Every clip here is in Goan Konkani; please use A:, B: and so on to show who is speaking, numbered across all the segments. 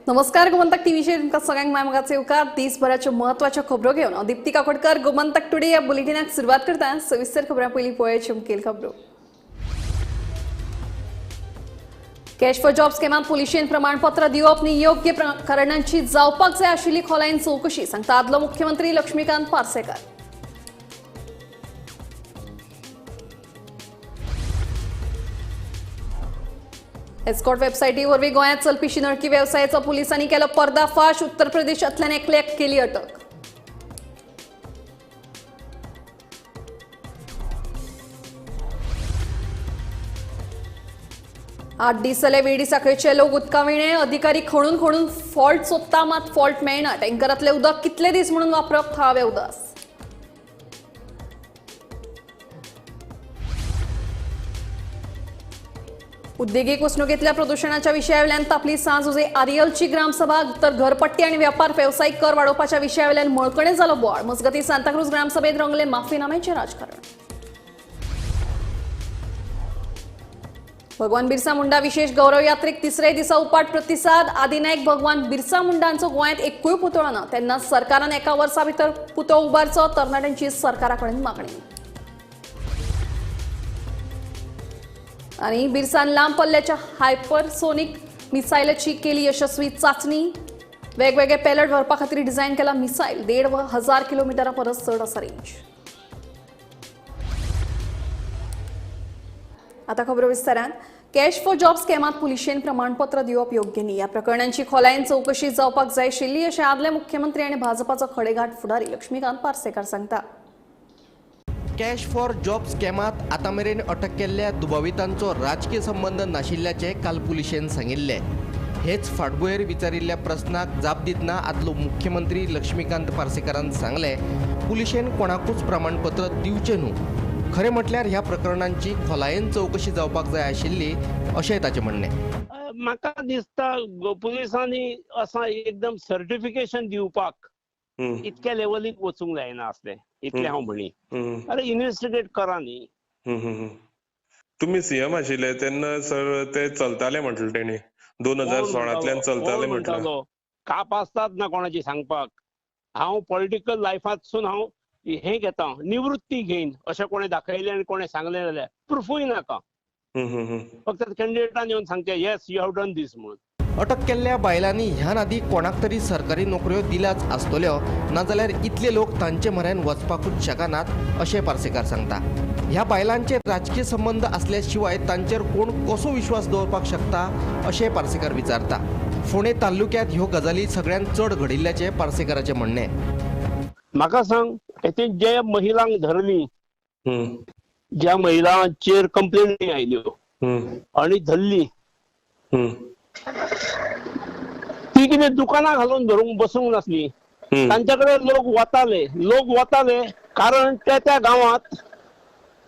A: नमस्कार, गोमंतक टीव्हीचेर तुमकां सगळ्यांक माय मोगाचे उपकार. दिसभराच्यो म्हत्वाच्यो खबरो घेवन हांव दीप्ती काकोडकर गोमंतक टुडे ह्या बुलेटिनाक सुरवात करता. सविस्तर खबरां पयलीं पळोवया मुखेल खबरो. कॅश फॉर जॉब स्कॅमांत पुलिशेन प्रमाणपत्र दिवप न्ही योग्य कारणांची जावपाक जाय आशिल्ली खोलायेन चवकशी, सांगता आदलो मुख्यमंत्री लक्ष्मीकांत पार्सेकर. एस्कॉर्ट वेबसायटी वरवीं गोंयांत चलपी शिंदळकी वेवसायाचो पुलिसांनी केलो पर्दाफाश. उत्तर प्रदेशांतल्यान एकल्याक केली अटक. आठ दीस जाले वेडी साखळेचे लोक उदका विणे. अधिकारी खणून खणून फॉल्ट सोदता, मात फॉल्ट मेळना. टँकरांतलें उदक कितले दीस म्हणून वापरप, थळावे उदास. उद्देगीक वसणुकेंतल्या प्रदूषणाच्या विशयावेल्यान तापली सांज उजे आरियलची ग्रामसभा. तर घरपट्टी आणि व्यापार वेवसायीक कर वाडोवपाच्या विशयावेल्यान मळकणे जालो बोवाळ. मजगतीं सांताक्रूज ग्रामसभेत रंगले माफीनाम्याचें राजकारण. भगवान बिरसा मुंडा विशेष गौरव यात्रेक तिसऱ्या दिसा उपाट प्रतिसाद. आदिनायक भगवान बिरसा मुंडांचो गोंयांत एकूय पुतळो ना, तेन्ना सरकारान एका वर्सा भितर पुतळो उबारचो, तरणाट्यांची सरकारा कडेन मागणी. आणि बिरसान लांब पल्ल्याच्या हायपरसोनिक मिसायलाची केली यशस्वी चाचणी. वेगवेगळे पेलट व्हरपा खातीर डिझायन केला मिसायल. 1500 किलोमिटरा परस चड आसा रेंज. आता खबरो विस्तारान. कॅश फॉर जॉब स्कॅमांत पुलिशेन प्रमाणपत्र दिवप योग्य न्ही, ह्या प्रकरणांची खोलायेन चवकशी जावपाक जाय आशिल्ली, अशें आदले मुख्यमंत्री आनी भाजपाचो खडेगांठ फुडारी लक्ष्मीकांत पार्सेकर सांगता.
B: कॅश फॉर जॉब स्कॅमात आतां मेरेन अटक केल्ल्या दुबावितांचो राजकीय संबंद नाशिल्ल्याचें काल पुलिशेन सांगिल्लें. हेच फाटभुंयेर विचारिल्ल्या प्रस्नाक जाप दितना आदलो मुख्यमंत्री लक्ष्मीकांत पार्सेकारान सांगलें, पुलिशेन कोणाकूच प्रमाणपत्र दिवचें न्हू. खरें म्हटल्यार ह्या प्रकरणांची खोलायेन चवकशी जावपाक जाय आशिल्ली, अशें ताचें म्हणणें.
C: म्हाका दिसता पुलिसांनी असां एकदम सर्टिफिकेशन दिवपाक इतक्या लेवलीक वचूंक जायना आसलें, इतलें हांव म्हणी. अरे इन्व्हेस्टिगेट करा न्ही.
D: तुमी सीएम आशिल्ले तेन्ना सर ते चलताले म्हटलें तेणी, 2016 चलताले म्हटलें.
C: काप आसतात ना कोणाची सांगपाक. हांव पॉलिटिकल लायफांतसून हांव हें घेता, निवृत्ती घेन अशें कोणें दाखयलें आनी कोणें सांगलें जाल्यार प्रुफूय नाका, फक्त कॅन्डिडेटान येवन सांगचें yes you have done this म्हणून.
B: अटक केल्ल्या बायलांनी ह्यान आदीं कोणाक तरी सरकारी नोकऱ्यो दिल्याच आसतल्यो, नाजाल्यार इतले लोक तांचे म्हऱ्यान वचपाकूच शकनात, अशें पार्सेकार सांगता. ह्या बायलांचे राजकीय संबंद आसल्या शिवाय तांचेर कोण कसो विश्वास दवरपाक शकता, अशें पार्सेकार विचारता. फोंडें तालुक्यांत ह्यो गजाली सगळ्यांत चड घडिल्ल्याचें पार्सेकाराचें म्हणणें.
C: म्हाका सांग, जे महिलांक धरली, ज्या महिलांचेर कंप्लेनी आयल्यो आनी धरली, ती कितें दुकानां घालून धरूंक बसूंक नासली. तांच्या कडेन लोक वताले, लोक वताले कारण त्या त्या गांवांत,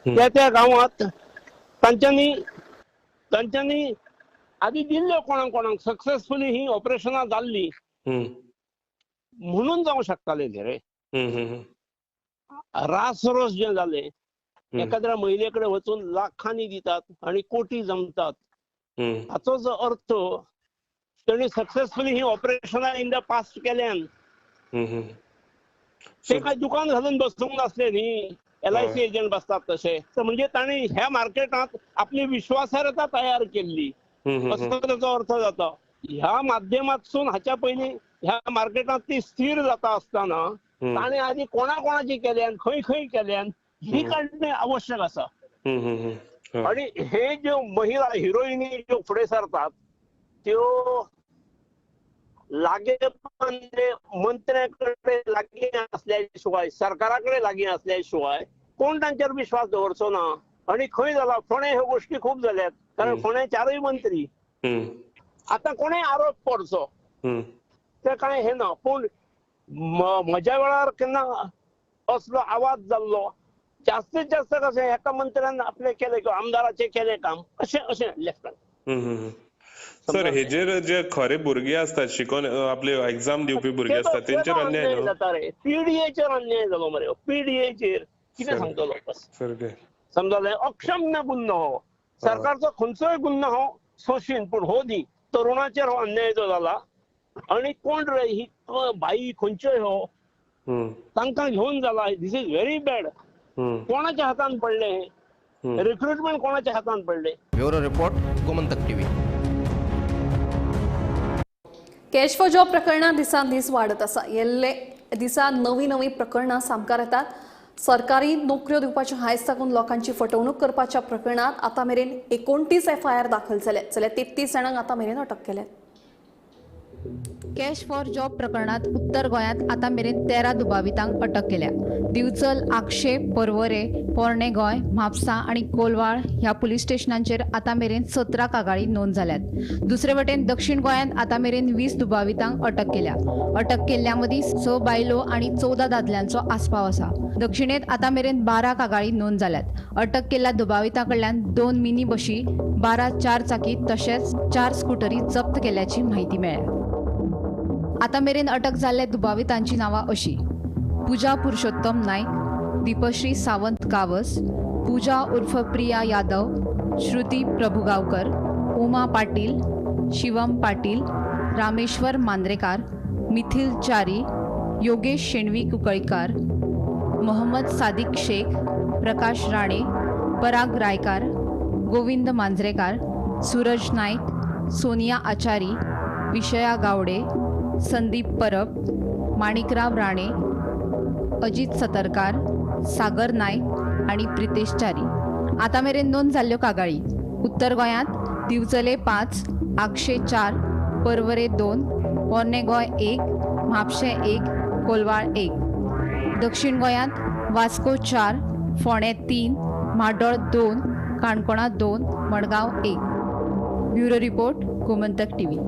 C: त्या त्या गांवांत तांच्यांनी तांच्यांनी आदी दिल्ल्यो कोणाक कोणाक सक्सेसफुली ही ऑपरेशनां जाल्ली म्हणून जावंक शकताले न्ही रे. रासरोस जे जाले, एखाद्या महिले कडेन वचून लाखांनी दितात आनी कोटी जमतात, हाचो जो अर्थ तेणी सक्सेसफुली ही ऑपरेशनां इन the past केल्यान. ते काय दुकान घालून बसूंक नासले न्ही, LIC agent बसतात तशे. म्हणजे तांणी ह्या मार्केटांत आपली विश्वासार्हता तयार केल्ली असो ताचो अर्थ जाता. ह्या माध्यमांतसून हाच्या पयलीं ह्या मार्केटांत ती स्थिर जाता आसतना ताणें आदी कोणा कोणाची केल्यान, खंय खंय केल्यान, ही काडणें आवश्यक आसा. आणि हे ज्यो महिला हिरोईनी ज्यो फुडें सरतात त्यो लागीं मंत्र्या कडेन लागीं आसल्या शिवाय, सरकारा कडेन लागीं आसल्या शिवाय कोण तांचेर विश्वास दवरचो ना. आनी खंय जाला, फोंडें ह्यो गोश्टी खूब जाल्यात, कारण फोंडें चारूय मंत्री. आतां कोणें आरोप करचो ते कांय हें ना, पूण म्हज्या वेळार केन्ना असलो आवाज जाल्लो. जास्तीत जास्त कशें एका मंत्र्यान आपलें केलें किंवा आमदाराचें केलें काम, अशें अशें लेफ्टान.
D: सर, हेजेर जे खरे भुरगे आसतात शिकोन आपले एग्जाम दिवपी भुरगे आसतात तेंचेर अन्याय
C: जाता रे. पीडीएचेर अन्याय जालो मरे, पीडीएचेर कितें सांगतलो बस. समजलें, अक्षम्य गुन्हो हो, सरकारचो खंयचोय गुन्हो हो सोशीन, पूण हो न्ही, तरुणाचेर हो अन्याय जो जाला आनी कोण रे ही बाई खंयच्यो ह्यो तांकां घेवन जाला. This is very bad. कोणाच्या हातान पडले हे रिक्रुटमेंट, कोणाच्या हातान पडले?
B: Bureau report, Gomantak TV.
A: Cash for job प्रकरणां दिसान दीस वाडत आसा. येल्ले दिसा नवी नवी प्रकरणां सामकार येतात. सरकारी नोकऱ्यो दिवपाच्या हांयस साकून लोकांची फटवणूक करपाच्या प्रकरणांत आतां मेरेन 29 FIR दाखल जाले, जाल्यार 33 जाणांक आतां मेरेन अटक केल्या.
E: कॅश फॉर जॉब प्रकरणात उत्तर गोंयांत आतां मेरेन 13 दुबावितांक अटक केल्या. दिवचल, आगशे, पर्वरे, पोरणे गोंय, म्हापसा आनी कोलवाळ ह्या पुलीस स्टेशनांचेर आतां मेरेन 17 कागाळी नोंद जाल्यात. दुसरे वटेन दक्षिण गोंयांत आतां मेरेन 20 दुबावितांक अटक केल्या. अटक केल्ल्या मदीं 6 बायलो आनी 14 दादल्यांचो आस्पाव आसा. दक्षिणेंत आतां मेरेन 12 कागाळी नोंद जाल्यात. अटक केल्ल्या दुबावितां कडल्यान 2 मिनी बशी, 12 चार चाकी तशेंच 4 स्कुटरी जप्त केल्याची म्हायती मेळ्ळ्या. आतां मेरेन अटक जाल्ल्या दुबावितांची नांवां अशी: पूजा पुरुषोत्तम नाईक, दीपश्री सावंत गावस, पूजा उर्फ प्रिया यादव, श्रुती प्रभुगावकर, उमा पाटील, शिवम पाटील, रामेश्वर मांद्रेकार, मिथिल चारी, योगेश शेणवी कुकळीकार, मोहम्मद सादिक शेख, प्रकाश राणे, पराग रायकार, गोविंद मांजरेकार, सूरज नाईक, सोनिया आचारी, विषया गावडे, संदीप परब, माणिकराव राणे, अजित सतरकार, सागर नाईक आनी प्रितेश चारी. आतां मेरेन नोंद जाल्ल्यो कागाळी: उत्तर गोंयांत दिवचले 5, आगशे 4, पर्वरे 2, पोरणे गोंय 1, म्हापशें 1, कोलवाळ 1. दक्षिण गोंयांत वास्को 4, फोंडें 3, म्हाड्डोळ 2, काणकोणा 2, Madgaon 1. Bureau report, Gomantak TV.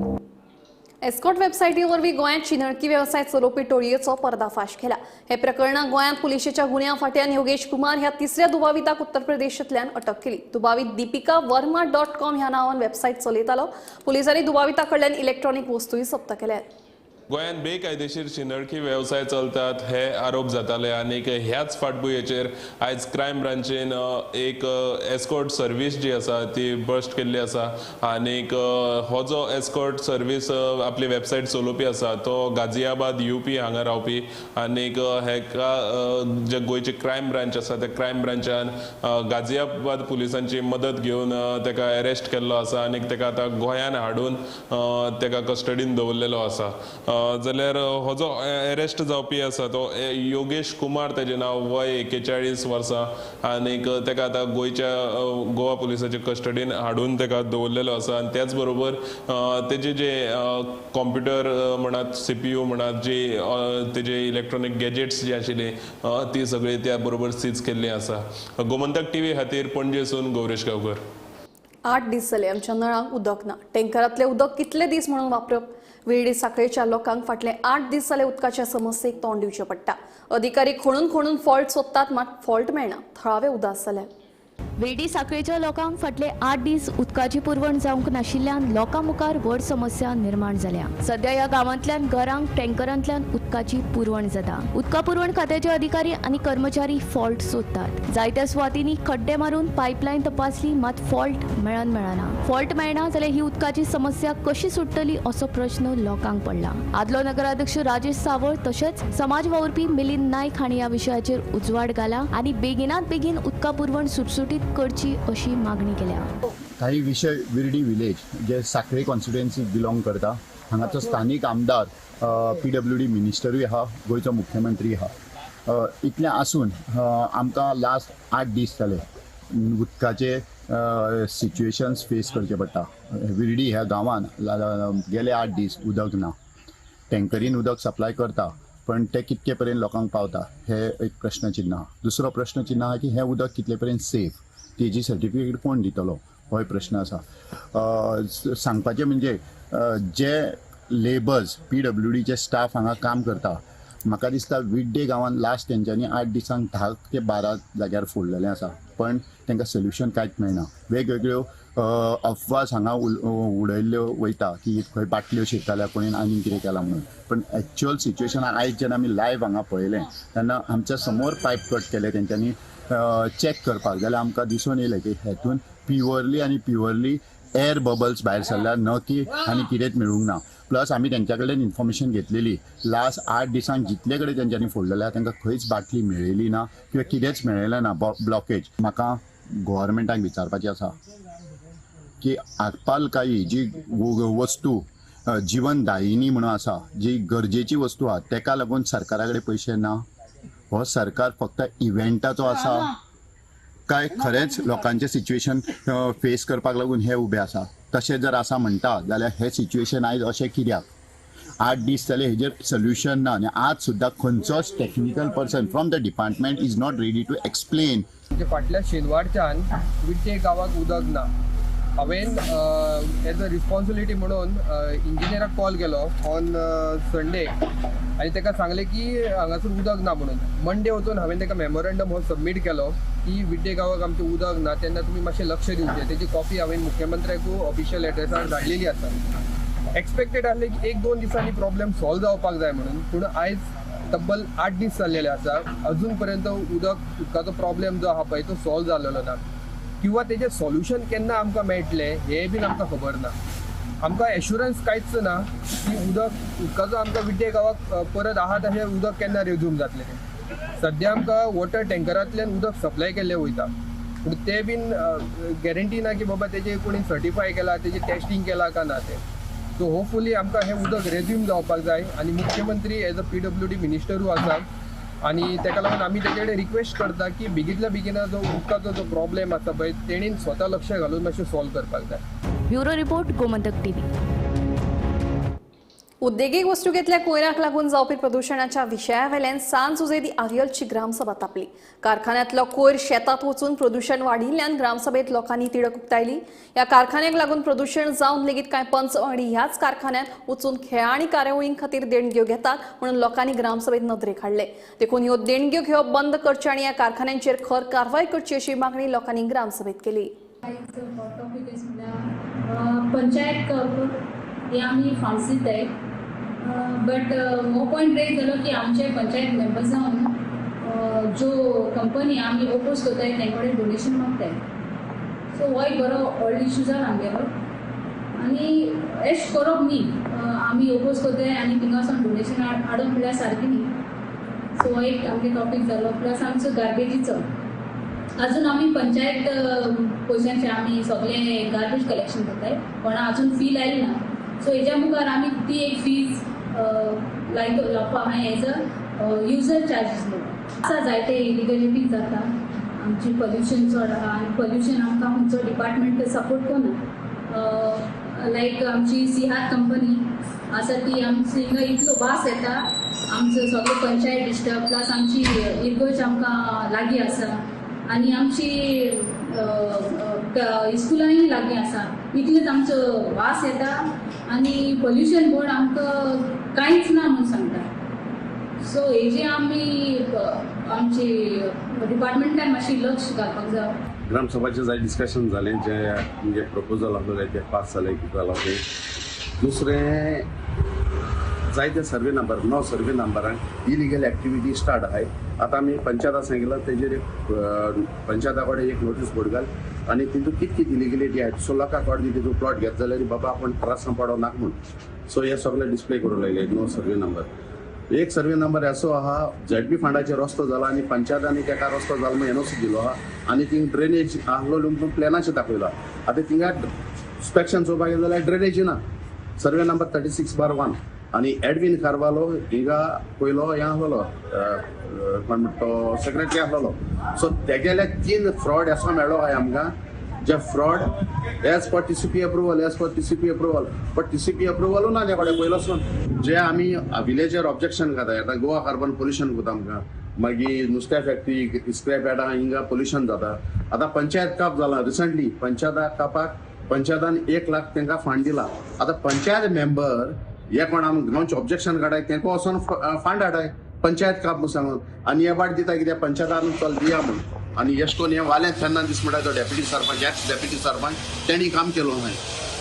A: Escort वेबसायटी वरवीं गोंयांत शिंदळकी वेवसाय चलोवपी टोळयेचो पर्दाफाश केला. हे प्रकरणात गोंयांत पुलिशेच्या गुन्यांव फांट्यान योगेश कुमार ह्या तिसऱ्या दुबाविताक उत्तर प्रदेशांतल्यान अटक केली. दुबावीत दीपिका वर्मा .com ह्या नांवान वेबसायट चलयतालो. पुलिसांनी दुबाविता कडल्यान इलेक्ट्रॉनिक वस्तूय जप्त केल्यात.
D: गोंयांत बेकायदेशीर शिंदळकी वेवसाय चलतात हे आरोप जाताले आनी ह्याच फाटभुंयेचेर आयज क्रायम ब्रांचीन एक एस्कॉर्ट सर्वीस जी आसा ती बस्ट केल्ली आसा आनी हो जो एस्कॉर्ट सर्वीस आपली वेबसायट चलोवपी आसा तो गाजियाबाद UP हांगा रावपी आनी हेका जे गोंयची क्रायम ब्रांच आसा त्या क्रायम ब्रांचान गाजियाबाद पुलिसांची मदत घेवन तेका अरेस्ट केल्लो आसा आनी तेका आतां गोंयान हाडून तेका कस्टडीन दवरलेलो आसा. जाल्यार हो जो अरेस्ट जावपी आसा तो योगेश कुमार तेजें नांव, वय 41 वर्सां आनी तेका आतां गोंयच्या गोवा पुलिसाच्या कस्टडीन हाडून तेका दवरलेलो आसा. आनी त्याच बरोबर तेजे जे कॉम्प्युटर म्हणात, CPU म्हणात, जी तेजे इलेक्ट्रॉनीक गॅजेट्स जी आशिल्ली ती सगळी त्या बरोबर सीज केल्ली आसा. गोमंतक टीव्ही खातीर पणजेसून गौरेश गांवकर.
A: 8 दीस जाले आमच्या नळांक उदक ना. टँकरांतलें उदक कितले दीस म्हणून वापरप? विर्डी साखळेच्या लोकांक फाटले 8 दीस जाले उदकाच्या समस्येक तोंड दिवचें पडटा. अधिकारी खणून खणून फॉल्ट सोदतात, मात फॉल्ट मेळना. थळावे उदास जाले.
F: विर्डी साखळेच्या लोकांक फाटले 8 दीस उदकाची पुरवण जावंक नाशिल्ल्यान लोकां मुखार व्हड समस्या निर्माण जाल्या. सध्या ह्या गांवांतल्यान घरांक टँकरांतल्यान उदकाची पुरवण जाता. उदका पुरवण खात्याचे अधिकारी आनी कर्मचारी फॉल्ट सोदतात. जायत्या सुवातींनी खड्डे मारून पायपलायन तपासली, मात फॉल्ट मेळना. फॉल्ट मेळना जाल्यार ही उदकाची समस्या कशी सुट्टली असो प्रश्न लोकांक पडला. आदलो नगराध्यक्ष राजेश सावळ तशेंच समाज वावुरपी मिलिंद नायक हांणी ह्या विशयाचेर उजवाड घाला आनी बेगिनात बेगीन उदका पुरवण सुटसुटीत करची अशी मागणी केल्या.
G: काही विषय विर्डी विलेज जे साखळे कॉन्स्टिट्युएन्सी बिलोंग करता, हांगाचो स्थानीक आमदार PWD मिनिस्टरूय आहा, गोंयचो मुख्यमंत्री आहा. इतलें आसून आमकां लास्ट 8 दीस जाले उदकाचे सिच्युएशन्स फेस करचे पडटा. विर्डी ह्या गांवान गेले 8 दीस उदक ना. टँकरीन उदक सप्लाय करता पण ते कितके पर्यंत लोकांक पावता हे एक प्रश्नचिन्ह आहा. दुसरो प्रश्नचिन्ह आहा की हें उदक कितले पर्यंत सेफ, तेजी सर्टिफिकेट कोण दितलो होय प्रश्न आसा. सांगपाचें म्हणजे जे लेबर्स PWDचे स्टाफ हांगा काम करता, म्हाका दिसता विड्डे गांवान लास्ट तेंच्यांनी 8 दिसांक 10 ते 12 जाग्यार फोडलेलें आसा, पण तांकां सोल्युशन कांयच मेळना. वेगवेगळ्यो अफवास हांगा उडयल्ल्यो वयता की खंय बाटल्यो शिरताल्या कोणेन आनी कितें केलां म्हणून, पण एक्चुअल सिच्युएशन आयज जेन्ना आमी लायव्ह हांगा पळयलें तेन्ना आमच्या समोर पायप कट केले तेंच्यांनी चॅक करपाक, जाल्यार आमकां दिसून येयलें की हेतून प्युअरली आनी प्युअरली एअर बबल्स भायर सरल्या, न की आनी कितेंच मेळूंक ना. प्लस आमी तेंच्या कडल्यान इन्फॉर्मेशन घेतलेली, लास्ट 8 दिसांक जितले कडेन तेंच्यांनी फोडलेले आहा तांकां खंयच बाटली मेळ्ळेली ना किंवा कितेंच मेळ्ळेलें ना. ब्लॉकेज म्हाका गव्हर्मेंटाक विचारपाचें आसा की आपालकाई जी वस्तू जिवनदायिनी म्हणून आसा, जी गरजेची वस्तू आहा, तेका लागून सरकारा कडेन पयशे ना. हो सरकार फक्त इव्हेंटाचो आसा काय खरेंच लोकांचें सिच्युएशन फेस करपाक लागून हे उबे आसा? तशें जर आसा म्हणटा जाल्यार हें सिच्युएशन आयज अशें कित्याक? 8 दीस जाले हेजेर सोल्युशन ना आनी आज सुद्दां खंयचोच technical person from the department is not ready to explain.
H: फाटल्या शेनवारच्यान विट्टे गांवाक उदक ना. हांवें एज अ रिस्पॉन्सिबिलिटी म्हणून इंजिनियराक कॉल केलो ऑन संडे आनी ताका सांगलें की हांगासर उदक ना म्हणून. मंडे वचून हांवें ताका मेमोरंडम हो सबमीट केलो की विड्डे गांवाक आमचें उदक ना, तेन्ना तुमी मातशें लक्ष दिवचें. तेजी कॉपी हांवें मुख्यमंत्र्याकूय ऑफिशियल एड्रेसार धाडलेली आसा. एक्सपेक्टेड आसलें की 1-2 दिसांनी प्रॉब्लेम सॉल्व जावपाक जाय म्हणून, पूण आयज तब्बल 8 दीस जाल्लेले आसा, अजून पर्यंत उदकाचो प्रॉब्लेम जो आहा पळय तो सॉल्व जाल्लो ना किंवा तेजें सॉल्युशन केन्ना आमकां मेळटलें हें बीन आमकां खबर ना. आमकां एश्युरन्स कांयच ना की उदकाचो आमकां विड्डे गांवाक परत आहा तशें उदक केन्ना रेज्यूम जातलें तें. सद्या आमकां वॉटर टँकरांतल्यान उदक सप्लाय केल्लें वयता, पूण तें बीन गॅरंटी ना की बाबा तेजें कोणी सर्टिफाय केलां, तेजें टेस्टींग केलां काय ना तें. सो होपफुली आमकां हें उदक रेज्यूम जावपाक जाय आनी मुख्यमंत्री एज अ PWD मिनिस्टरूय आसा आनी ताका लागून आमी तेजे कडेन रिक्वेस्ट करता की बेगींतल्या बेगीन जो उदकाचो जो प्रॉब्लेम आसा पळय तेणीन स्वता लक्ष घालून मातशें सॉल्व करपाक जाय.
F: Bureau report, Gomantak TV.
A: उद्देगीक वस्तुकेंतल्या कोयराक लागून जावपी प्रदूषणाच्या विशयावेल्यान सांज जुझे दी आरियलची ग्रामसभा तापली. कारखान्यांतलो कोयर शेतात वचून प्रदूषण वाडिल्ल्यान ग्रामसभेत लोकांनी तिडक उक्तायली. ह्या कारखान्याक लागून प्रदूषण जावन लेगीत कांय पंच वांगडी ह्याच कारखान्यांत वचून खेळां आनी कार्यावळीं खातीर देणग्यो घेतात म्हणून लोकांनी ग्रामसभेत नदरेक हाडले. देखून ह्यो देणग्यो घेवप बंद करच्यो आनी ह्या कारखान्यांचेर खर कारवाय करची अशी मागणी लोकांनी ग्रामसभेत केली.
I: पंचायत हे आमी फंड्स दिताय, बट हो पॉयंट रेज जालो की आमचे पंचायत मेंबर्सान ज्यो कंपनी आमी ओपोज करताय तें कडेन डोनेशन मागताय. सो हो एक बरो व्हडलो इशू जाला आमगेलो आनी एश करप न्ही, आमी ओपोज करताय आनी थिंगासून डोनेशन हाडप म्हणल्यार सारकें न्ही. सो हो एक आमगे टॉपीक जालो. प्लस आमचो गार्बेजीचो, अजून आमी पंचायत पयशांचे आमी सगळें गार्बेज कलेक्शन करताय, पण अजून फी लायली ना. सो हेज्या मुखार आमी ती एक फीज लायतो लावपा आहाय एज अ युजर चार्जीस म्हणून. आसा जायते इलिगलिटीज जाता, आमची पोल्युशन चड आहा आनी पोल्युशन आमकां खंयचो डिपार्टमेंट सपोर्ट करना. लायक आमची सिहार कंपनी आसा ती आमची हिंगा इतलो वास येता, आमचो सगळो पंचायत डिस्टर्ब, प्लस आमची इरगोज आमकां लागीं आसा आनी आमची इस्कुलांय लागीं आसा, इतलेच आमचो वास येता आनी पोल्युशन बोर्ड आमकां कांयच ना म्हूण सांगता. सो हेजे आमी आमची डिपार्टमेंटान मातशी लक्ष घालपाक जाय.
J: ग्रामसभाचें जाय डिस्कशन जालें, जे म्हणजे प्रपोजल आसलें तें पास जालें, कितें जालां तें. दुसरें जायते सर्वे नंबर 9 सर्वे नंबरांक इलिगल एक्टिविटी स्टार्ट आहाय. आतां आमी पंचायता सांगितलां तेजेर एक पंचायता कडेन एक नोटीस बोर्ड घाल आनी तितून कित कित इलिगलिटी आहाय, सो लोकांक कळटा तितून प्लॉट घेत जाल्यार बाबा आपूण त्रासान पडो नाका म्हूण. सो हे सगळे डिस्प्ले करूंक लागले 9 सर्वे नंबर. एक सर्वे नंबर असो आहा झेडपी फंडाचेर रस्तो जाला आनी पंचायतांनी तेका रस्तो जाला म्हूण एनओसी दिलो आहा आनी थिंग ड्रेनेज आहलो म्हणून प्लॅनाचेर दाखयला. आतां थिंगा इन्स्पेक्शन चोवपाक गेले जाल्यार ड्रेनेज ना. सर्वे नंबर 36/1 आनी एडविन कार्वालो हिंगा पयलो हें आहलो कोण म्हणटा तो सेक्रेटरी आहलो. सो तेगेले 3 फ्रॉड असो मेळ्ळो आहाय आमकां, जे fraud as per TCP approval, as per TCP approval, but TCP अप्रुवलूय ना ते कडेन पयलोसून. जे आमी विलेजर ऑब्जेक्शन घाताय आतां गोवा कार्बन पोल्युशन कोता आमकां, मागीर नुस्त्या फॅक्टरी स्क्रॅप यार्डां हिंगा पोल्युशन जाता. आतां पंचायत काप जाला रिसंटली, पंचायता कापाक पंचायतान 1 लाख तांकां फंड दिला. आतां पंचायत मेंबर हे कोण आम गांवचे ऑब्जेक्शन काडाय तेंका वचोन फंड हाडाय पंचायत काप म्हूण सांगून, आनी हे बाट दिता कित्याक पंचायतान चल दिया म्हूण. आनी एश कोन्न हें वालें फेर्नांदीस म्हणटा तो deputy sarpanch, ex deputy sarpanch, तेणी काम केलो न्हय,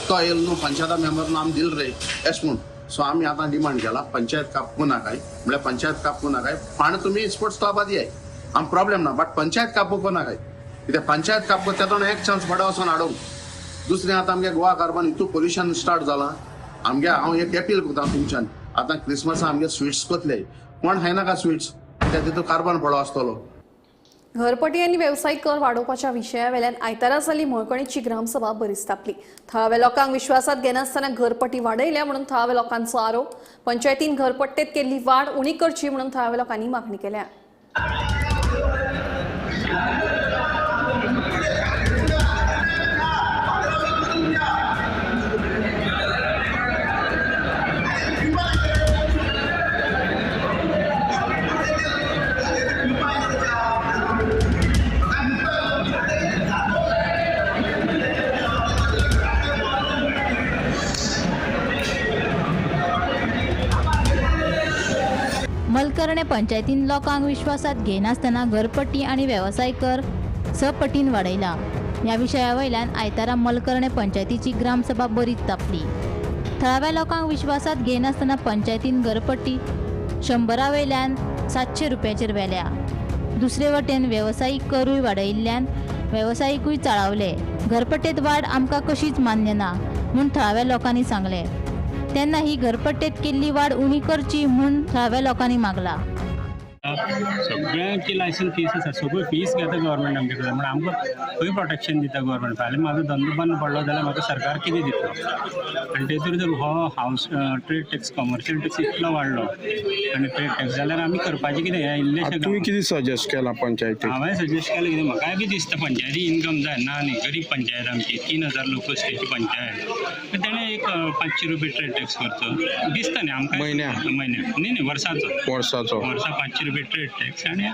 J: तो येयलो न्हू पंचायता मेंबर आम दिल रे एश म्हूण. सो आमी आतां डिमांड केला पंचायत काप नाकाय, म्हळ्यार पंचायत काप नाकाय, फंड तुमी स्पोर्ट्स क्लबा दियाय, आम प्रॉब्लेम ना, बट पंचायत कापूंक नाकाय, कित्याक पंचायत काप तेतून एक चान्स बडा वचोन हाडूंक. दुसरें आतां आमगे गोवा कार्बन हितू पोल्युशन स्टार्ट जालां. आमगे हांव एक अपील करता तुमच्यान, आतां क्रिसमसा आमगे स्विट्स कोतले, कोण खायनाका स्विट्स, कित्याक तितून कार्बन पडो आसतलो.
A: घरपटी आनी वेवसायीक कर वाडोवपाच्या विशया वेल्यान आयतारा जाल्ली मळकणीची ग्रामसभा बरीच तापली. थळाव्या लोकांक विश्वासात घेनासतना घरपटी वाडयल्या म्हणून थळाव्या लोकांचो आरोप. पंचायतीन घरपट्टेत केल्ली वाड उणी करची म्हणून थळाव्या लोकांनी मागणी केल्या.
K: मलकर्णे पंचायतीन लोकांक विश्वासात घेनासतना घरपट्टी आनी वेवसाय कर 6 पटीन वाडयला. ह्या विशया वयल्यान आयतारा मलकर्णे पंचायतीची ग्रामसभा बरीच तापली. थळाव्या लोकांक विश्वासात घेनासतना पंचायतीन घरपट्टी 100 वयल्यान 700 रुपयाचेर व्हेल्या. दुसरे वटेन वेवसायीक करूय वाडयिल्ल्यान वेवसायिकूय चाळावले. घरपट्टेत वाड आमकां कशीच मान्य ना म्हूण थळाव्या लोकांनी सांगलें. तेन्ना ही घरपट्टेत केल्ली वाड उणी करची म्हूण थळाव्या लोकांनी मागला.
L: सगळ्यांची लायसन्स फीस आसा, सगळ्यो फीस घेता गव्हर्मेंट आमचे कडेन, म्हण आमकां खंय प्रोटेक्शन दिता गव्हर्मेंट? फाल्यां म्हाजो धंदो बंद पडलो जाल्यार म्हाका सरकार कितें दितलो? आनी तेतूर जर हो house trade tax, commercial tax इतलो वाडलो आनी ट्रेड टॅक्स जाल्यार आमी करपाचें कितें? हें इल्लेशें
M: तुवें कितें सजेस्ट केलां पंचायतीक?
L: हांवें सजेस्ट केलें कितें, म्हाकाय बी दिसता पंचायती इनकम जाय ना न्ही, गरीब पंचायत आमची, 3000 लोक वस्तीची पंचायत, तेणें एक 500 रुपया ट्रेड टॅक्स करचो दिसता न्ही आमकां.
M: म्हयन्याक?
L: म्हयन्याक न्ही न्ही, वर्साचो.
M: वर्साचो.
L: वर्सा 500 रुपया ट्रेड टॅक्स आनी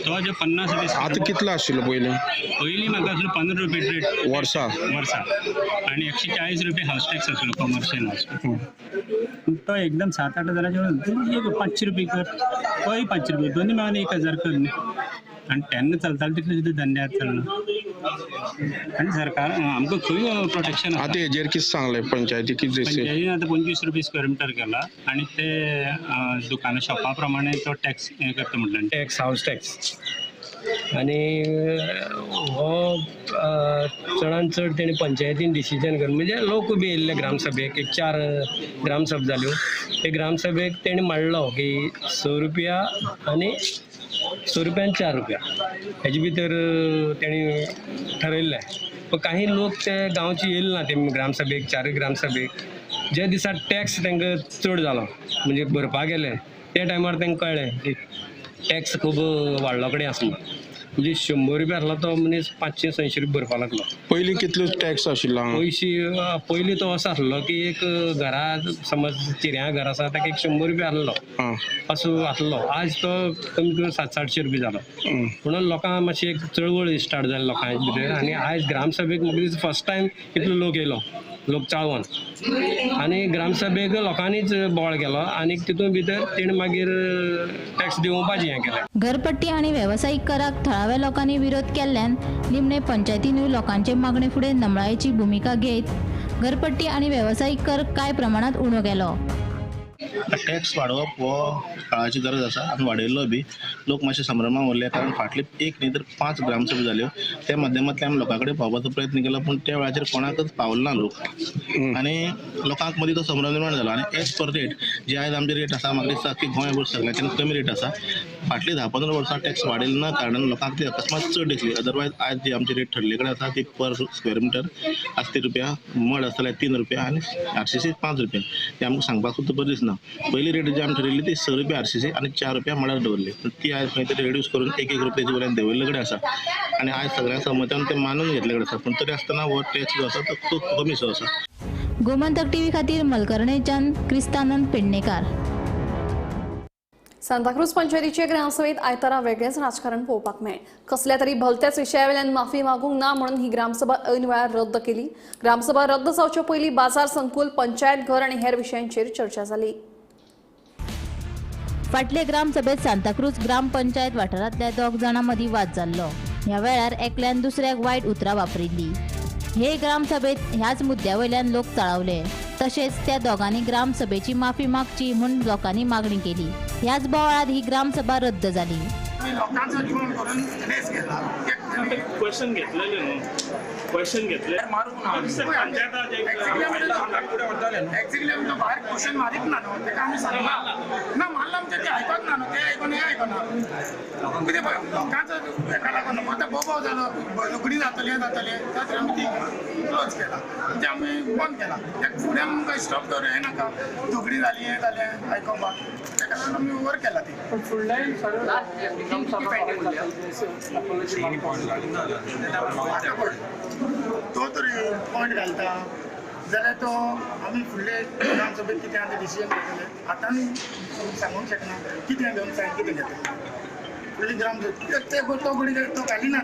L: तो जो 50 रुपया.
M: आतां कितलो आशिल्लो पयलीं?
L: पयलीं म्हाका आसलो 15 रुपया ट्रेड
M: वर्सा.
L: वर्सा आनी 140 रुपया हावस टॅक्स आसलो, कमर्शियल हावस टॅक्स. तो एकदम 7-8 हजाराचे एक 500 रुपया कर, तोय 500 रुपया, दोन्ही मेळून 1000 कर न्ही. आनी तेन्ना चलताले तितले सुद्दां धंद्यार चलना. आनी सरकार आमकां खंय प्रोटेक्शन?
M: आतां हेजेर कितें सांगलें पंचायती? कितें
L: पंचायतीन आतां 25 रुपया स्क्वेअर मिटर केला आनी ते दुकानां शॉपा प्रमाणे तो टॅक्स हें करता म्हटलें.
N: टॅक्स, हावस टॅक्स आनी हो चडान चड तेणी पंचायतीन डिसिजन करून, म्हणजे लोक बी येयल्ले ग्रामसभेक, एक 4 ग्रामसभा जाल्यो, ते ग्रामसभेक तेणी मांडलो की 6 रुपया आनी 6 रुपया आनी 4 रुपया हेजे भितर तेणी ठरयल्लें. पण काही लोक ते गांवचे येयले ना ते ग्रामसभेक, 4 ग्रामसभेक. जे दिसा टॅक्स तांकां चड जालो म्हणजे भरपाक गेले त्या टायमार तांकां कळ्ळें की टॅक्स खूब वाडलो कडेन आसा म्हणून. म्हणजे 100 रुपया आसलो तो मनीस 500-600 रुपया भरपाक लागलो.
M: पयलीं कितलो टॅक्स आशिल्लो?
N: पयशे पयलीं तो असो आसलो की एक घरा समज चिऱ्यां घर आसा ताका एक 100 रुपया आसलो असो आसलो. आज तो कमी करून 700-800 रुपया जालो. म्हणून लोकांक मातशी एक चळवळ स्टार्ट जाली लोकांच्या भितर. आनी आयज ग्रामसभेक म्हाका दिसता फर्स्ट टायम इतलो लोक येयलो, लोक चाळवोन, आनी ग्रामसभेक लोकांनीच बोवाळ केलो आनी तितून भितर तेणें मागीर टॅक्स दिवपाचें हें केलें.
K: घरपट्टी आनी वेवसायीक कराक थळाव्या लोकांनी विरोध केल्ल्यान निमणे पंचायतीनूय लोकांचे मागणे फुडें नमळायेची भुमिका घेत घरपट्टी आनी वेवसायीक कर कांय प्रमाणात उणो केलो.
O: टॅक्स वाडोवप हो काळाची गरज आसा आनी वाडयल्लो बी लोक मातशे संभ्रमान उरले, कारण फाटले 1 न्ही तर 5 ग्रामसभा जाल्यो त्या माध्यमांतल्यान आमी लोकां कडेन पावपाचो प्रयत्न केलो, पूण त्या वेळाचेर कोणाकच पावलो ना लोक आनी लोकांक मदीं तो संभ्रम निर्माण जालो. आनी एज पर रेट जी आयज आमची रेट आसा, म्हाका दिसता की गोंयभर सगळ्यांच्यान कमी रेट आसा. फाटली 10-15 वर्सां टॅक्स वाडयलो ना कारणान लोकांक ती अकस्मात चड दिसली. अदरवायज आयज जी आमची रेट ठरले कडेन आसा ती पर स्क्वेअर मिटर आसा 3 रुपया, मड आसा जाल्यार 3 रुपया आनी RCC 5 रुपया. ते आमकां सांगपाक सुद्दां बरें दिसना. पयली रेट जी आमी ठरयल्ली ती 6 रुपया RCC आनी 4 रुपया मडार दवरली, ती आयज खंय तरी रिड्यूस करून 1-1 रुपयाची वयल्यान देंवयल्ले कडेन आसा आनी आयज सगळ्यां सहमतान ते मानून घेतले कडेन आसा. पूण तरी आसतना हो टॅक्स जो आसा तो खूब कमीसो आसा.
K: गोमंतक टीव्ही खातीर मलकर्णेच्यान क्रिस्तानंद पेडणेकार.
A: सांताक्रूज पंचायतीचे ग्रामसभेत आयतारा वेगळेंच राजकारण पळोवपाक मेळ्ळें. कसल्या तरी भलत्याच विशयावेल्यान माफी मागूंक ना म्हणून ही ग्रामसभा ऐन वेळार रद्द केली. ग्रामसभा रद्द जावचे पयलीं बाजार संकुल, पंचायत घर आनी हेर विशयांचेर चर्चा जाली.
K: फाटले ग्रामसभेत सांताक्रूज ग्रामपंचायत वाठारांतल्या 2 जाणां मदीं वाद जाल्लो. ह्या वेळार एकल्यान दुसऱ्याक वायट उतरां वापरिल्ली. हे ग्रामसभेत ह्याच मुद्द्या वयल्यान लोक चाळवले. तशेंच त्या दोगांनी ग्रामसभेची माफी मागची म्हूण लोकांनी मागणी केली. ह्याच बोवाळांत ही ग्रामसभा रद्द जाली.
P: आमी लोकांचो जीवन करून रेस केला.
Q: क्वेश्चन घेतलेले न्हू, क्वेश्चन घेतले
P: मारूंक ना. एक्झॅक्टली आमी तो भायर क्वेश्चन मारीत ना न्हू, तेका आमी सांगला ना, मारला म्हणजे ते आयकत ना न्हू, ते आयकून हें आयकना कितें लोकांचो हेका लागून आतां बोबाव जालो, रोखडी जातली हें जातलें, ताचेर आमी ती क्लोज केला, म्हणजे आमी बंद केला. फुडें आमकां स्टॉप दवरूं हें नाका, झगडी जाली हें जालें आयकोपाक, तेका लागून आमी ओवर केला ती. तो तर पॉयंट घालता जाल्यार तो आमी फुडले ग्रामसभेत कितें आतां डिसिजन घेतले आतां सांगूंक शकना कितें घेवन सायन कितें घेतले फुडली ग्रामसभा ते तो घडी तो घालिना.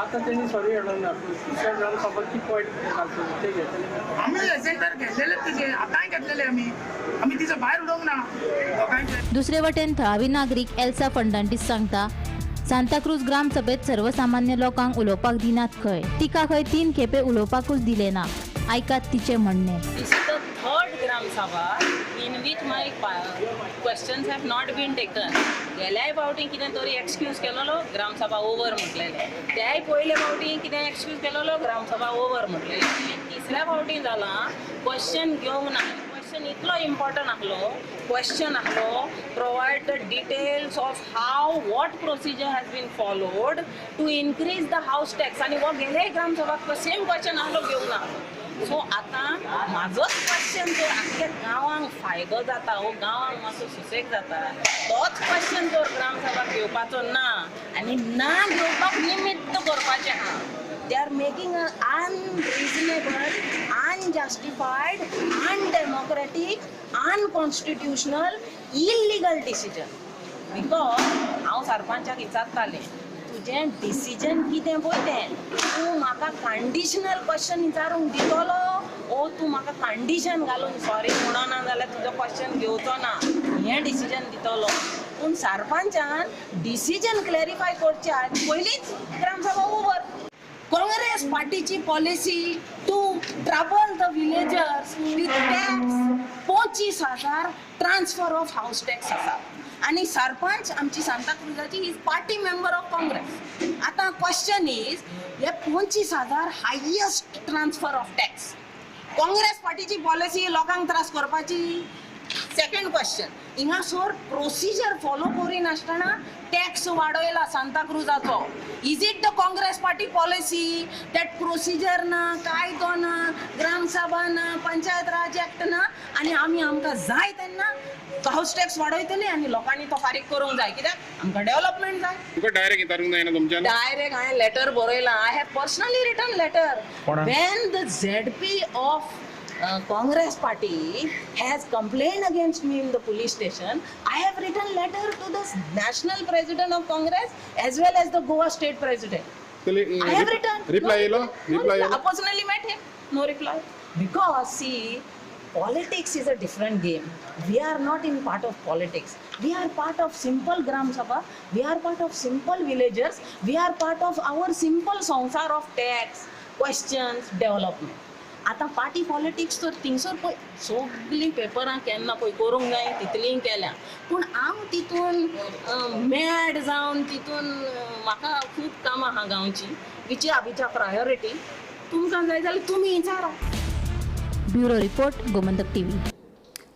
N: आतां तेणी सॉरी म्हणूंक ना, दुसऱ्या ग्रामसभा कितें पॉयंट घालचो ते घेतले
P: आमी एजेंडार घेतलेले तिचे, आतांय घेतलेले आमी, आमी तिचे भायर उडोवंक ना लोकांचे.
K: दुसरे वटेन थळावी नागरीक एल्सा फर्नांडीस सांगता, सांताक्रूज ग्रामसभेत सर्वसामान्य लोकांक उलोवपाक दिनात खंय, तिका खंय 3 खेपे उलोवपाकूच दिले ना. आयकात तिचें म्हणणें.
R: This is the third Gram Sabha in which my questions have not been taken. गेल्याय फावटी कितें तरी एक्सक्यूज केलेलो ग्रामसभा ओवर म्हटलेलें, त्याय पयले फावटी कितें एक्सक्यूज केलेलो ग्रामसभा ओवर म्हटलेलें, आनी तिसऱ्या फावटी जालां क्वेश्चन घेवंक ना. क्वेश्चन इतलो इम्पॉर्टंट आहलो, क्वेश्चन आहलो provide the details of how what procedure has been followed to increase the house tax, आनी हो गेल्याय ग्रामसभाक सेम क्वेश्चन आहलो घेवंक ना. सो आतां म्हाजोच क्वेश्चन जर आख्ख्या गांवांक फायदो जाता हो गांवांक मातसो सुसेग जाता, तोच क्वेश्चन जर ग्रामसभाक घेवपाचो ना आनी ना घेवपाक निमित्त करपाचें आहा. They are making an unreasonable, unjustified, undemocratic, unconstitutional, illegal decision. Because हांव सरपंचाक विचारतालें तुजें डिसिजन कितें पळय तें, तूं म्हाका कंडिशनल क्वेश्चन विचारूंक दितलो ओ तूं म्हाका कंडिशन घालून सॉरी म्हणना जाल्यार तुजो क्वेश्चन घेवचो ना हें डिसिजन दितलो. पूण सरपंचान डिसिजन क्लॅरिफाय करचे आदी पयलींच ग्रामसभा ओवर. काँग्रेस पार्टीची policy to trouble the villagers with tax 25,000 transfer of house tax आसा आनी सरपंच आमची सांताक्रुजाची is party member of Congress. आतां क्वेश्चन is हे 25,000 highest transfer of tax Congress पार्टीची पॉलिसी लोकांक त्रास करपाची. सेकंड क्वेश्चन, हिंगासर प्रोसिजर फॉलो करिनासतना टॅक्स वाडयला सांताक्रुजाचो. Is it the Congress party policy that procedure ना, कायदो ना, ग्रामसभा ना, पंचायत राज एक्ट ना, आनी आमी आमकां जाय तेन्ना हावस टॅक्स वाडयतले आनी लोकांनी तो फारीक करूंक जाय कित्याक आमकां डेव्हलपमेंट जाय.
M: तुका डायरेक्ट विचारूंक जायना तुमच्यान?
R: डायरेक्ट हांवें लेटर बरयलां. I have personally written letter when the ZP of Congress party has complained against me in the police station. I have written letter to the national president of Congress as well as the Goa state president. I have written.
M: Reply
R: no,
M: no reply.
R: I personally met him. No reply. Because see, politics is a different game. We are not in part of politics. We are part of simple Gram Sabha. We are part of simple villagers. We are part of our simple sansar of tax, questions, development. आतां पार्टी पॉलिटिक्स तर थिंगसर पळय सगळीं पेपरां केन्ना पळय करूंक जाय तितलीं केल्या, पूण हांव तितून मॅड जावन तितून म्हाका खूब कामां आहा गांवची which are priority. तुमकां जाय जाल्यार तुमी विचारा.
K: Bureau report, Gomantak TV.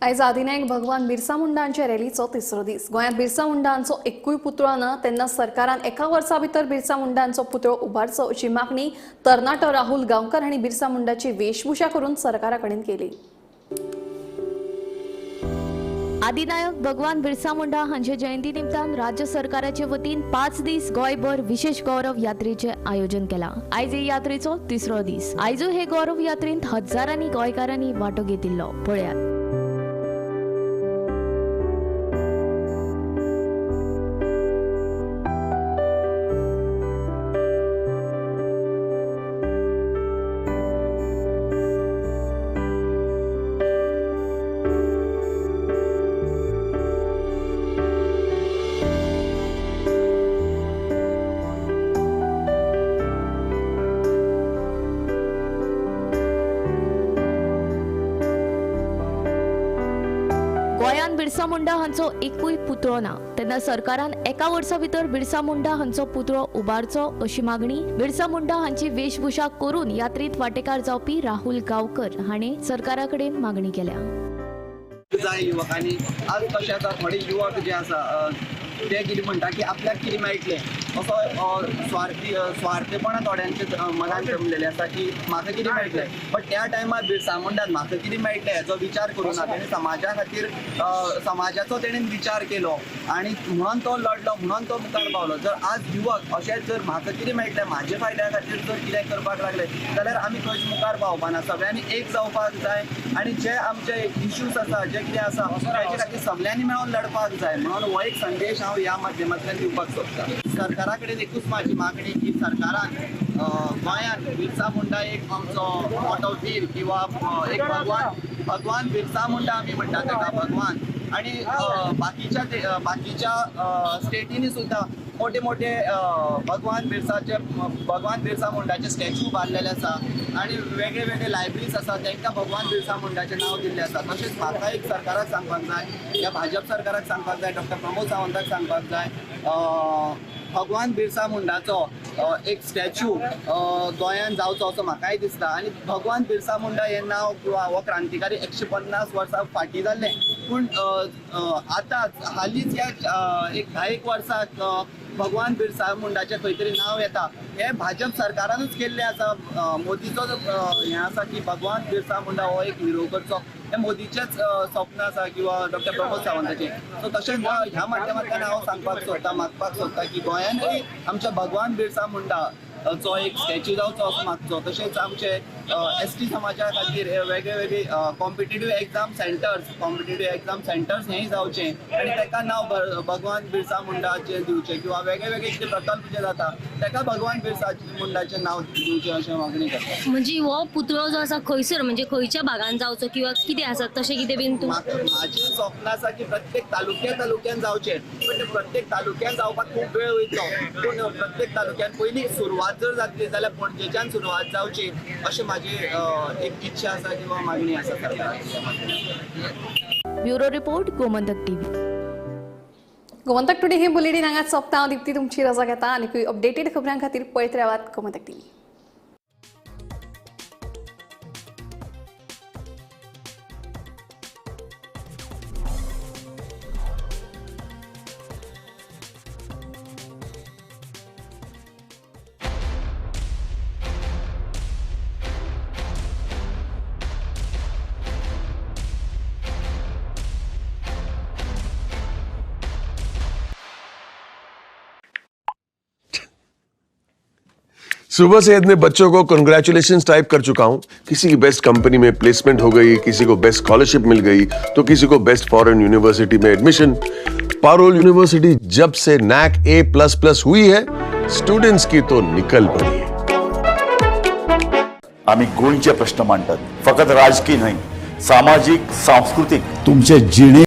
A: आयज आदिनायक भगवान बिरसा मुंडा हांच्या रॅलीचो तिसरो दीस. गोंयांत बिरसा मुंडा हांचो एकूय पुतळो ना तेन्ना सरकारान एका वर्सा भितर बिरसा मुंडा हांचो पुतळो उबारचो अशी मागणी तरणाटो राहुल गांवकर हांणी बिरसा मुंडाची वेशभूषा करून सरकारा कडेन केली.
F: आदिनायक भगवान बिरसा मुंडा हांचे जयंती निमतान राज्य सरकाराचे वतीन 5 दीस गोंयभर विशेष गौरव यात्रेचे आयोजन केला. आयज हे यात्रेचो तिसरो दीस. आयजूय हे गौरव यात्रेंत हजारांनी गोंयकारांनी वांटो घेतिल्लो. पळयात. गोंयांत बिरसा मुंडा हांचो एकूय पुतळो ना, तेन्ना सरकारान एका वर्सा भितर बिरसा मुंडा हांचो पुतळो उबारचो अशी मागणी बिरसा मुंडा हांची वेशभूषा करून यात्रेत वांटेकार जावपी राहुल गांवकर हांणी सरकारा कडेन मागणी केल्या.
S: जाय युवकांनी आज कशें आसा, थोडे युवक जे आसा ते कितें म्हणटा की आपल्याक कितें मेळटलें असो स्वार्थीपणा थोड्यांच्या मनान जमलेलें आसा की म्हाका कितें मेळटलें. बट त्या टायमार बिरसा मुंडान म्हाका कितें मेळटलें हेचो विचार करूं ना, तेणें समाजा खातीर समाजाचो तेणें विचार केलो आनी म्हणून तो लडलो, म्हणून तो मुखार पावलो. जर आज युवक अशेंच जर म्हाका कितें मेळटलें म्हाजे फायद्या खातीर जर कितें करपाक लागले जाल्यार आमी खंयच मुखार पावपा ना. सगळ्यांनी एक जावपाक जाय आनी जे आमचे इश्यूज आसा, जे कितें आसा ताचे खातीर सगळ्यांनी मेळून लडपाक जाय म्हणून हो एक संदेश हांव ह्या माध्यमांतल्यान दिवपाक सोदता. सरकारा कडेन एकूच म्हाजी मागणी की सरकारान गोंयांत बिरसा मुंडा एक आमचो मोटो वीर किंवा एक भगवान बिरसा मुंडा आमी म्हणटा ताका भगवान, आनी बाकीच्या स्टेटींनी सुद्दां मोठे मोठे भगवान बिरसा मुंडाचे स्टॅच्यू बांदलेले आसा आनी वेगळे वेगळे लायब्ररीज आसा तांकां भगवान बिरसा मुंडाचें नांव दिल्लें आसा. तशेंच म्हाका एक सरकाराक सांगपाक जाय, ह्या भाजप सरकाराक सांगपाक जाय, डॉक्टर प्रमोद सावंताक सांगपाक जाय, भगवान बिरसा मुंडाचो एक स्टॅच्यू गोंयांत जावचो असो म्हाकाय दिसता. आनी भगवान बिरसा मुंडा हें नांव किंवा हो क्रांतिकारी 150 वर्सां फाटीं जाल्लें, पूण आतां हालींच ह्या एक 10 वर्साक भगवान बिरसा मुंडाचें खंय तरी नांव येता हें भाजप सरकारानूच केल्लें आसा. मोदीचो हें आसा की भगवान बिरसा मुंडा हो एक हिरो करचो, हें मोदीचेंच स्वप्न आसा किंवा डॉक्टर प्रमोद सावंताचें. सो तशेंच ह्या माध्यमांतल्यान हांव सांगपाक सोदता, मागपाक सोदता की गोंयांतूय आमच्या भगवान बिरसा मुंडा चो एक स्टॅच्यू जावचो असो मागचो. तशेंच आमचे एस टी समाजा खातीर वेगळे वेगळे कॉम्पिटेटीव एग्जाम सेंटर्स हेंय जावचें आनी ताका नांव भगवान बिरसा मुंडाचें दिवचें किंवा वेगळे वेगळे कितें प्रकल्प जे जाता ताका भगवान बिरसा मुंडाचें नांव दिवचें अशें मागणी करता.
T: म्हणजे हो पुतळो जो आसा खंयसर, म्हणजे खंयच्या भागान जावचो किंवा कितें आसा तशें कितें बीन?
S: म्हाजें स्वप्न आसा की प्रत्येक तालुक्या तालुक्यान जावचें, पण प्रत्येक तालुक्यान जावपाक खूब वेळ वयतलो, पूण प्रत्येक तालुक्यान पयलीं सुरवात जर जातली जाल्यार पणजेच्यान सुरवात जावची अशें म्हाजी एक इच्छा आसा किंवा मागणी आसा सरकाराक.
F: Bureau report, Gomantak TV.
A: Gomantak today हे बुलेटीन हांगा सोंपता. हांव दीप्ती तुमची रजा घेता आनी अपडेटेड खबरां खातीर पळयत रावात गोमंतक टीव्ही.
U: सुबह से इतने बच्चों को कंग्रेचुलेशंस टाइप कर चुका हूं। किसी की बेस्ट कंपनी में प्लेसमेंट हो गई, किसी को बेस्ट स्कॉलरशिप मिल गई, तो किसी को बेस्ट फॉरेन यूनिवर्सिटी में एडमिशन। पारोल यूनिवर्सिटी जब से नैक A++ हुई है, स्टूडेंट्स की तो निकल पड़ी है।
V: आम्ही गोंयचे प्रश्न मांडतात, फकत राजकीय न्हय, सामाजीक, सांस्कृतीक,
G: तुमचे जिणे